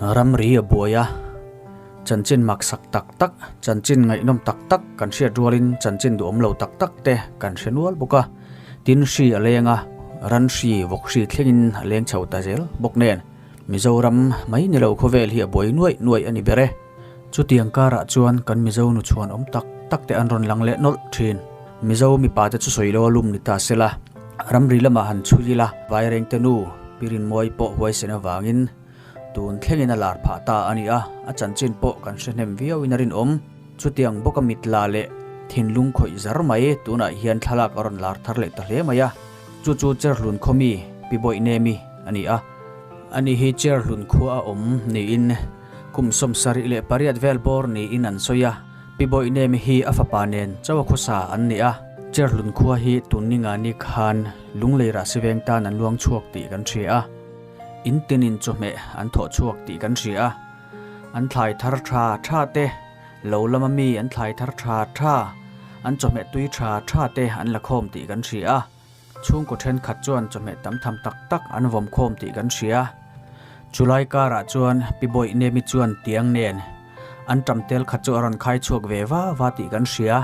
Ramri a buai a, chanchin maksak tak tak, chanchin ngaihnawm tak tak kan hriat rualin chanchin duhawm lo tak tak te kan hre nual bawk a. Tin hri a leng a, ran hri, vawk hri thlengin a leng chho ta zel bawk nen. Mizoram mai ni lo khawvel hi a buai nuaih nuaih a ni ber e. Chutiang karah chuan kan Mizo nu chhuan awm tak tak te an rawn lang leh nawlh thin. Mizo mipa te chu sawi lo a lum ni ta se la, ramri lamah han chhui ila, Vairengte nu Pirinmuai pawh huaisen avangin Tun thlengin a lar phah ta a ni a, a chanchin pawh kan hre hnem viauin a rinawm. Chutiang bawka mit la leh thinlung khawih zar mai tunah hian thlalak a rawn lar thar leh ta hle mai a, chu chu Cherhlun khaw mi Pi Bawih-Nemi a ni a. Ani hi Cherhlun khua a awm niin kum 78 vel bawr niin an sawi a, Pi Bawih-Nemi hi a fapa nen chaw a khawsa an ni a. Cherhlun khua hi tun ninga ni khan Lunglei Rahsiveng tan an luang chhuak tih kan hria a. In tinin chawhmeh an thawh chhuak tih kan hria a, an thlai thar tha tha te, lo lama mi an thlai thar tha tha, an chawhmeh tui tha tha te an la khawm tih kan hria a, chhungkaw thenkhat chuan chawhmeh tam tham tak tak an vawm khawm tih kan hria. Chulai karah chuan Pi Bawih-Nemi chuan tiang nen an tam tel khat chu a rawn khai chhuak ve va va tih kan hria.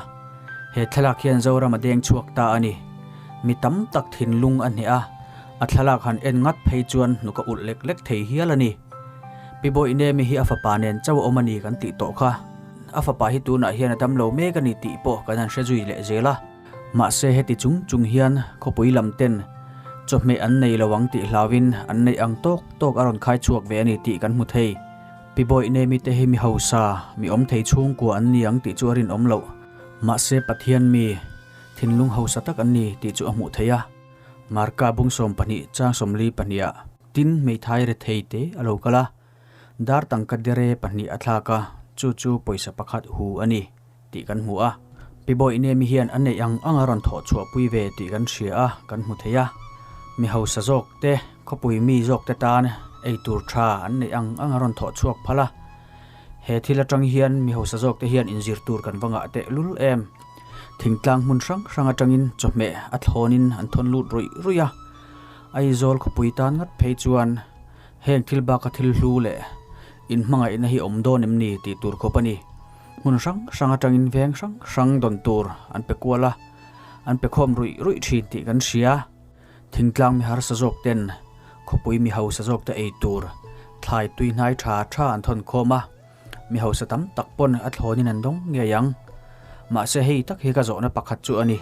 He thlalak hian Zoram a deng chhuak ta a ni. Mi tam tak thinlung a hneh a. A thlalak han en ngat phei chuan hnuk a ulh lek lek thei hial a ni. Pi Bawih-Nemi hi a fapa nen chauh a awm a ni kan tih tawh kha. A fapa hi tunah hian a dam lo mek a ni tih pawh kan han hre zui leh zel a. Mahse heti chung chung hian khawpui lam ten chawhmeh an nei lo ang tih hlauin an neih ang tawk tawk a rawn khai chhuak ve a ni tih kan hmu thei. Pi Bawih-Nemi te hi mi hausa, mi awm thei chhungkua an ni ang tih chu a rinawm loh. Mahse Pathian mi, thinlung hausa tak an ni tih chu a hmuh theih a. Marka bung 12 chang 42 ah tin hmeithai rethei te a lo kal a, dar tangka dere pahnih a thlak a, chu chu pawisa pakhat hu a ni tih kan hmu a. Pi Bawih-Nemi hian a neih ang ang a rawn thawh chhuah pui ve tih kan hria a, kan hmu thei a. Mi hausa zawk te, khawpui mi zawk te tan ei tur tha an neih ang ang a rawn thawh chhuak phal a. He thil atang hian mi hausa zawk te hian inzir tur kan va ngah teh lul em. Thingtlang hmun hrang hrang atangin chawhmeh a thlawnin an thawn lut ruih ruih a, Aizawl khawpui tan ngat phei chuan heng thil baka thil hlu leh inhmangaihna hi awm dawn em ni tih tur khawp a ni. Hmun hrang hrang atangin veng hrang hrang dawn tur an pe kual a, an pe khawm ruih ruih thin tih kan hria. Thingtlang mi harsa zawk ten khawpui mi hausa zawk te ei tur thlai tui hnai tha tha an thawn khawm a. Mi hausa tam tak pawn a thlawnin an dawng ngei ang. Mahse hei tak hi ka zawhna pakhat chu a ni.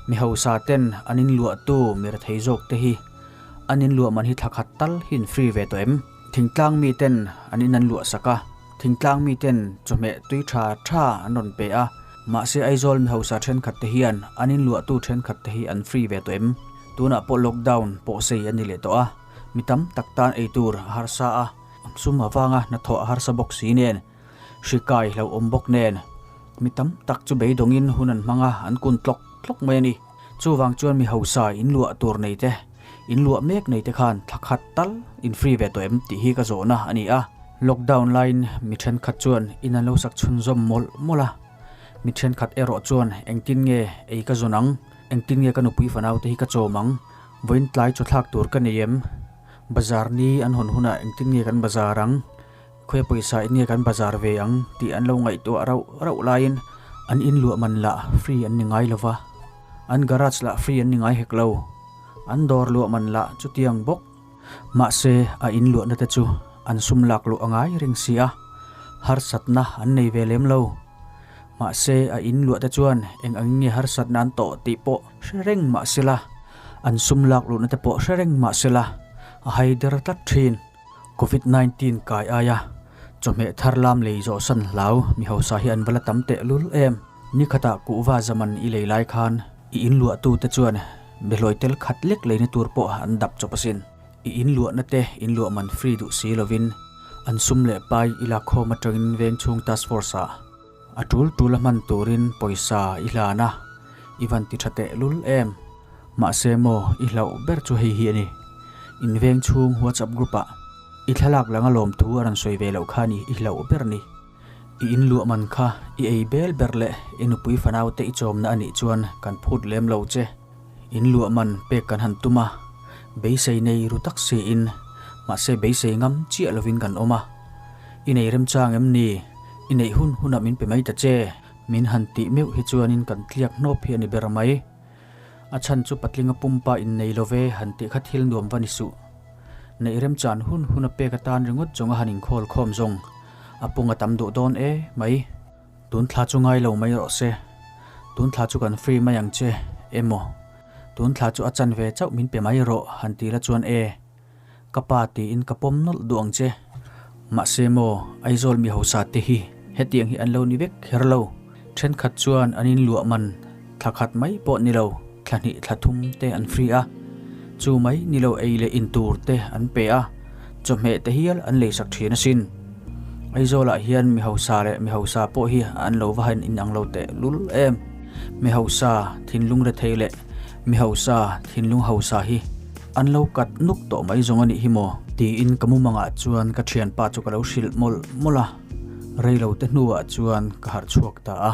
Mi hausa ten an inluahtu mi rethei zawk te hi an inluah man hi thla khat tal hi in free ve tawh em? Thingtlang mi ten an in an luah sak a, thingtlang mi ten chawhmeh tui tha tha an rawn pe a, mahse Aizawl mi hausa thenkhat te hian an inluahtu thenkhat te hi an free ve tawh em? Tunah pawh lockdown pawh sei a ni leh tawh a, mi tam tak tan eitur a harsa a. Sum avanga hnathawh a harsa bawk si nen, hri kai hlauhawm bawk nen, mi tam tak chu beidawngin hun an hmang a, an kun tlawk tlawk mai a ni. Chuvang chuan mi hausa in luah tur nei te, in luah mek nei te khan thla khat tal in free ve tawh em tih hi ka zawhna a ni a. Lockdown laiin mi thenkhat chuan in an lo sak chhunzawm mawlh mawlh a, mi thenkhat erawh chuan engtin nge ei ka zawn ang, engtin nge ka nupui fanau te hi ka chawm ang, vawiin tlai chawthlak tur ka nei em? Bazar ni an hawn hunah engtin nge kan bazar ang, khawi pawisa in nge kan bazar ve ang tih an lo ngaihtuah rauh rauh laiin an in luah man lah free an ni ngai lova, an garage lah free an ni ngai hek lo, an dawr luah man lah chutiang bawk. Mahse a in luahna te chu an sum lak luh a ngai reng si a, harsatna an nei ve lem lo. Mahse a in luah te chuan eng angin nge harsatna an tawh tih pawh hre reng mahsela, An sum lak luhna te pawh hre reng mah sela, a hai der tlat thin. Covid 19 kai aia chawhmeh thar lam lei zawh san hlau mi hausa hi an va la tam teh lul em. Ni khatah kuhva zaman i lei lai khan i in luahtu te chuan behlawi tel khat lek leina tur pawh an dap chawp asin. I in luahna te in luah man free duh si lovin an sum leh pai i lak khawm atangin veng chhung task force ah A tul tul a hman turin pawisa i hlan a, i van ti tha teh lul em? Mahse maw, i hlauh ber chu hei hi a ni. In veng chhung WhatsApp group ah i thlalak lang a lawm thu a rawn sawi ve loh kha ni i hlauh ber ni. I in luah man kha i ei bel ber leh i nupui fanau te i chawmna a nih chuan kan phut lem lo che. In luah man pek kan han tum a, beisei nei ru tak siin, mahse beisei ngam chiah lovin kan awm a. I nei remchang em ni? I neih hun hunah min pe mai ta che. Min han tih meuh hi chuanin kan tliak hnawp hi a ni ber mai. A chhan chu patlinga pumpa innei lo ve han tih kha thil nuam va ni suh. Neih remchan hun hun a pek atan ringawt zawng a han inkhawl khawm zawng. A pung a tam duh dawn e mai. Tun thla chu ngai lo mai rawh se. Tun thla chu kan free mai ang che emaw. Tun thla chu a chan ve chauh min pe mai rawh han ti la chuan e. Ka pa tiin ka pawm nawlh duh ang che. Mahse maw, Aizawl mi hausa te hi hetiang hi an lo ni vek kher lo. Thenkhat chuan an inluah man thla khat mai pawh ni lo, thla hnih thla thum te an free a. Chu mai ni lo ei leh in tur te an pe a, chawhmeh te hial an leisak thin asin. Aizawlah hian mi hausa leh mi hausa pawh hi an lo va han inang lo teh lul em. Mi hausa thinlung rethei leh mi hausa thinlung hausa hi An lo kat nuk tawh mai zawng a nih hi maw? Tiin ka mumangah chuan ka thianpa chu ka lo hrilh mawlh mawlh a, reilo te hnuah chuan ka harh chhuak ta a.